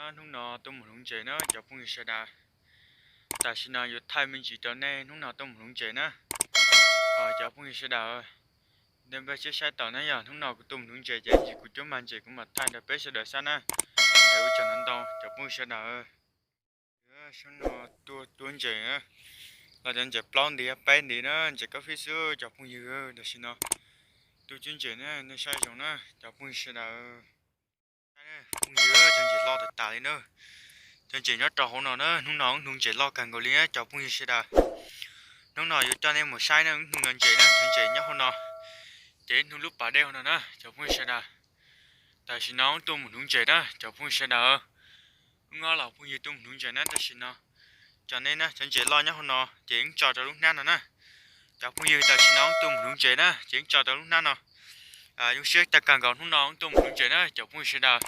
Hnub no tuaj mus hloov tsev na cov phooj ywg sawv daws. Tam sim no yuav thaij me ntsis rau nej hnub no tuaj mus hloov tsev na. Cov phooj ywg sawv daws, nej npaj siab saib tau na yog hnub no kuv tuaj mus hloov tsev ces ib ntsis kuv cuab mag ntses kuv mam thaij rau peb sawv daws saib na. Es ua tsaug ntau ntau cov phooj ywg sawv daws. Hnub no tuaj cuab ntses na, los cov ntses plaub ntiv peb ntiv na, ntses kab fib xwb cov phooj ywg. Tam sim no tuaj cuab ntses na, nej saib zoo na cov phooj ywg sawv daws. Phooj ywg, cov ntses loj tas tas li na. Cov ntses nyob rau hauv no na, hnub no wb hnoov ntses loj kawg nkaus li na cov phooj ywg sawv daws. Hnub no yuav coj nej mus saib na, wb hnoov no ntses na, cov ntses nyob hauv no. Ces wb hnoov lub pas dej hauv no na cov phooj ywg sawv daws. Tam sim no wb tuaj mus hnoov ntses na cov phooj ywg sawv daws. Wb ob los phooj ywg tuaj mus hnoov ntses na, tam sim no cov nej na, cov ntses loj nyob hauv no ces wb tso rau lub hnab no na. Cov phooj ywg, tam sim no wb tuaj mus hnoov ntses na ces wb tso rau lub hnab no. Zoo siab tag kawg nkaus hnub no wb tuaj mus hnoov ntses na cov phooj ywg sawv daws.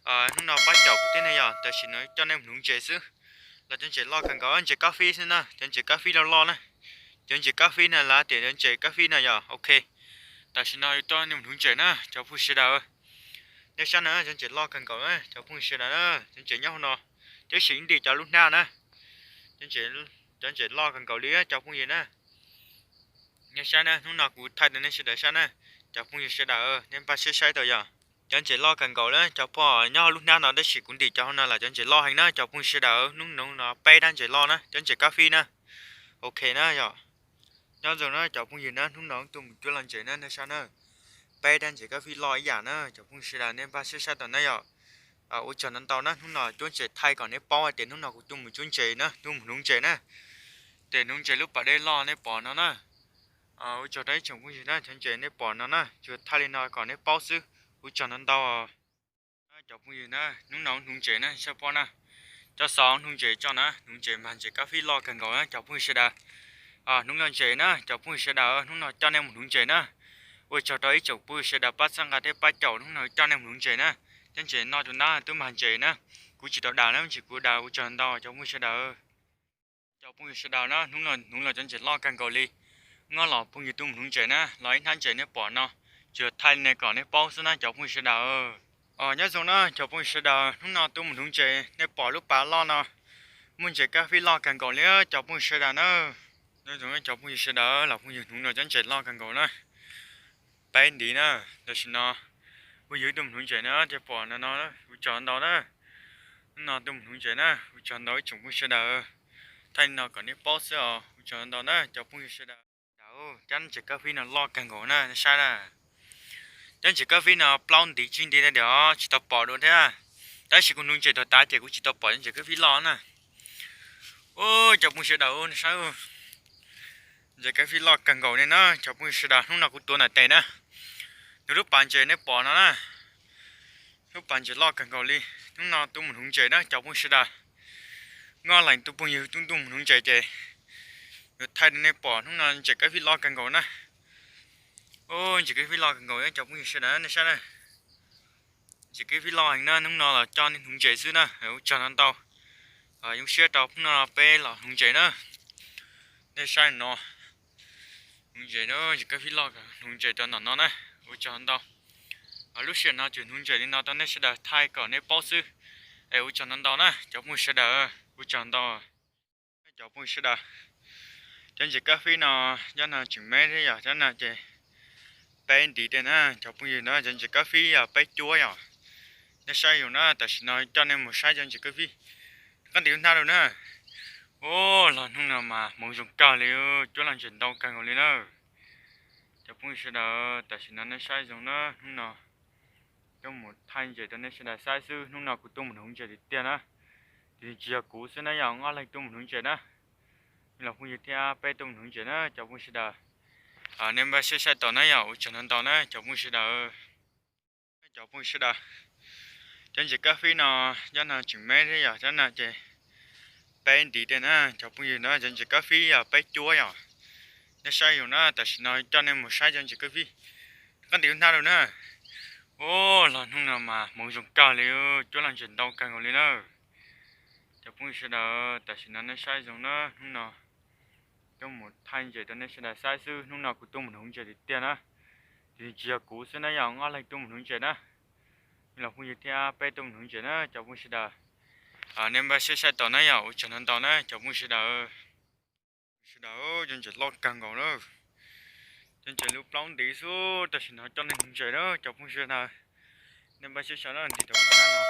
Hnub no pab caum kuv thiab ne yog tam sim no coj nej mus hnoov ntses xwb. Los cov ntses loj kawg nkaus, ntses kab fib xwb na, cov ntses kab fib loj loj na. Cov ntses kab fib na, lawv tias cov ntses kab fib na yog ok. Tam sim no yuav coj nej mus hnoov ntses na cov phooj ywg sawv daws. Nej saib na, cov ntses loj kawg nkaus na cov phooj ywg sawv daws na. Cov ntses nyob hauv no, tab sis wb ntim cov lub hnab na. Cov ntses loj kawg nkaus li cov phooj ywg na. Nej saib na, hnub no kuv thaij rau nej sawv daws saib na. Cov phooj ywg sawv daws, nej npaj siab saib tau yog. Cov ntses loj kawg nkaus na cov phooj, nyob hauv lub hnab no tab sis kuv ntim cov hauv no lawm, cov ntses loj heev na cov phooj ywg sawv daws. Hnub no peb rab ntses loj na, cov ntses kab fib na. Ok na yog. Nyob zoo na cov phooj ywg na, hnub no wb tuaj mus cuab los ntses na, nej saib na. Peb rab ntses kab fib loj ib yam na cov phooj ywg sawv daws, nej npaj siab saib tau na yog. Ua tsaug ntau ntau na, hnub no cuab ntses thaij kom nej paub hais tias hnub no kuv tuaj mus cuab ntses na, tuaj mus hnoov ntses na. Ces hnoov ntses lub pas dej loj nej pom no na. Ua tsaug rau ib tsoom phooj ywg na, cov ntses nej pom no na, tsuas thaij li no kom nej paub xwb. Ua tsaug ntau ntau. Cov phooj ywg na, hnub no hnoov ntses na, saib pob na. Coj xov hnoov ntses tso na, hnoov ntses mas ntses kab fib loj kawg nkaus na cov phooj ywg sawv daws. Hnoov los ntses na cov phooj ywg sawv daws, hnub no coj nej mus hnoov ntses na. Ua tsaug rau ib tsoom phooj ywg sawv daws pab txhawb nqa thiab pab caum hnub no coj nej mus hnoov ntses na. Cov ntses no tus nab twb mag ntses na, kuv tsis tau daws na, ntsis kuv daws. Ua tsaug ntau cov phooj ywg sawv daws. Cov phooj ywg sawv daws na, hnub no hnoov los cov ntses loj kawg nkaus li. Wb ob los phooj ywg tuaj mus hnoov ntses na, los ib hnab ntses nej pom no, tsuas thaij li no kom nej paub xwb na cov phooj ywg sawv daws. Nyob zoo na cov phooj ywg sawv daws, hnub no tuaj mus hnoov ntses nej pom lub pas loj no, muaj ntses kab fib loj kawg nkaus li cov phooj ywg sawv daws na. Nyob zoo cov phooj ywg sawv daws, los phooj ywg hnoov los cov ntses loj kawg nkaus na. Peb ntiv na, tam sim no phooj ywg tuaj mus hnoov ntses na, thiaj pom no no, ua tsaug ntau na. Hnub no tuaj mus hnoov ntses na, ua tsaug ntau ib tsoom phooj ywg sawv daws. Thaij li no kom nej paub xwb os, ua tsaug ntau na cov phooj ywg sawv daws. Cov ntses kab fib no loj kawg nkaus na, nej saib na. Cov ntses kab fib no plaub ntiv tsib ntiv na, tsis tau pom dua thiab. Tab sis kuv hnoov ntses thaum tas ces kuv tsis tau pom cov ntses kab fib loj na. Ua cov phooj ywg sawv daws, nej saib, ntses kab fib loj kawg nkaus li na cov phooj ywg sawv daws. Hnub no kuv tuav ntawm tes na, nws lub pas ntses nej pom no na. Lub pas ntses loj kawg nkaus li. Hnub no tuaj mus hnoov ntses na cov phooj ywg sawv daws. Wb ob leeg tuaj, phooj ywg tuaj mus hnoov ntses ces yuav thaij rau nej pom. Hnub no ntses kab fib loj kawg nkaus na. Ntses kab fib loj kawg nkaus cov phooj ywg sawv daws, nej saib na. Ntses kab fib loj heev na, hnub no los coj nej hnoov ntses xwb na, ua tsaug ntau ntau. Zoo siab rau hnub no peb los hnoov ntses na. Nej saib no, hnoov ntses na, ntses kab fib loj, hnoov ntses rau ntawm no na. Ua tsaug ntau. Lub sij hawm no tsuas hnoov ntses li no rau nej sawv daws thaij kom nej paub xwb. Es ua tsaug ntau ntau na cov phooj ywg sawv daws, ua tsaug ntau. Cov phooj ywg sawv daws, cov ntses kab fib no, cov no tseem me thiab yog cov no ces peb ntiv tej na cov phooj ywg na, cov ntses kab fib yog peb cuab yog. Nej saib zoo na, tam sim no coj nej mus saib cov ntses kab fib. Qab ntim lub hnab rau na. Ua los hnub no mas hmoov zoo kawg li, cuab los ntses ntau kawg nkaus li na. Cov phooj ywg sawv daws, tam sim no nej saib zoo na, hnub no tuaj mus thaij ntses rau nej sawv daws saib xwb. Hnub no kuv tuaj mus hnoov ntses tiag tiag na. Tiam sis tsis yog kuv xwb na, yog wb ob leeg tuaj mus hnoov ntses na. Los phooj ywg thiab peb tuaj mus hnoov ntses na cov phooj ywg sawv daws. Nej npaj siab saib tau na, yog ua tsaug ntau ntau na cov phooj ywg sawv daws. Cov phooj ywg sawv daws, cov ntses kab fib no, cov no tseem me thiab yog cov no ces peb ntiv tej na cov phooj ywg na, cov ntses kab fib yog peb cuab yog. Nej saib zoo na, tam sim no coj nej mus saib cov ntses kab fib. Qab ntim lub hnab rau na. Ua los hnub no mas hmoov zoo kawg li, cuab los ntses ntau kawg nkaus li na. Cov phooj ywg sawv daws, tam sim no nej saib zoo na, hnub no tuaj mus thaij ntses rau nej sawv daws saib xwb. Hnub no kuv tuaj mus hnoov ntses tiag tiag na. Tiam sis tsis yog kuv xwb na, yog wb ob leeg tuaj mus hnoov ntses na. Los phooj ywg thiab peb tuaj mus hnuv ntses na cov phooj sawv daws. Nej npaj siab saib tau na yom, ua tsaug ntau ntau na cov phooj sawv daws. Sawv daws, cov ntses loj kawg nkaus na. Cov ntses lub plaub ntiv xwb, tam sim no coj nej hnuv ntses na cov phooj sawv daws. Nej npaj siab saib na, ntim cov kub hnab no.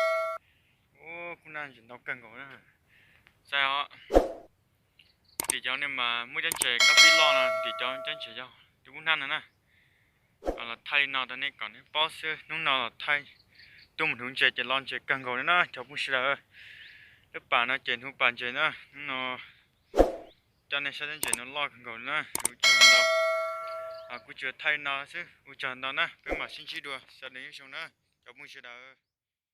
Ua kub hnab ntses ntau kawg nkaus na. Saib os, ntim cov nej mas muaj cov ntses kab fib loj no, ntim cov cov ntses yog tus kub hnab no na. Los thaij li no rau nej kom nej paub xwb, hnub no los thaij tuaj mus hnuv ntses ces loj ntses kawg nkaus li na cov phooj sawv daws. Lub pas no ces hnuv pas ntses na, hnub no coj nej saib cov ntses no loj kawg nkaus li na. Ua tsaug ntau, kuv tsuas thaij li no xwb, ua tsaug ntau na, peb mam sib ntsib dua, sawv daws nyob zoo na cov phooj sawv daws.